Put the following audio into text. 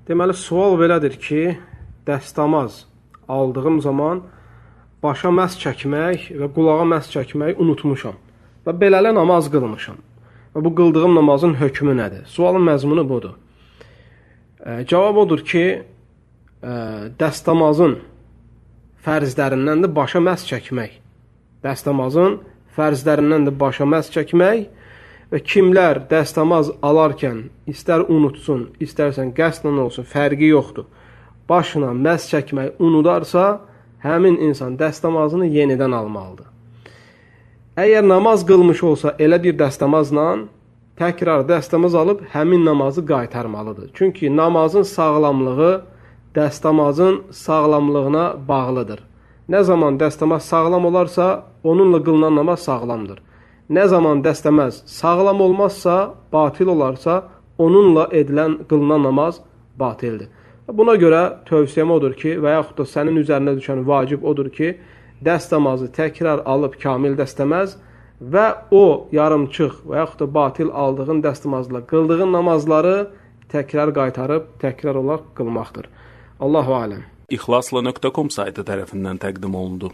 Deməli, sual belədir ki, dəstəmaz aldığım zaman başa məs çəkmək və qulağa məs çəkməyi unutmuşam və belələ namaz qılmışam. Və bu qıldığım namazın hökmü nədir? Sualın məzmunu budur. Cavab odur ki, dəstəmazın fərzlərindəndir başa məs çəkmək. Dəstəmazın fərzlərindəndir başa məs çəkmək və kimlər dəstəmaz alarkən istər unutsun, istərsən qəsdən olsun, fərqi yoxdur. Başına məs çəkməyi unudarsa, həmin insan dəstəmazını yenidən almalıdır. Əgər namaz qılmış olsa, elə bir dəstəmazla təkrar dəstəmaz alıb həmin namazı qaytarmalıdır. Çünki namazın sağlamlığı dəstəmazın sağlamlığına bağlıdır. Nə zaman dəstəmaz sağlam olarsa, onunla qılınan namaz sağlamdır. Nə zaman dəstəmaz sağlam olmazsa, batil olarsa, onunla edilən qılınan namaz batildir. Buna görə tövsiyəm odur ki, və yaxud da sənin üzərinə düşən vacib odur ki, dəstəmazı təkrar alıb kamil dəstəmaz və o yarımçıq və yaxud da batil aldığın dəstəmazla qıldığın namazları təkrar qaytarıb, təkrar olaraq qılmaqdır. Allahu aləm. İxlasla.com saytı tərəfindən təqdim olundu.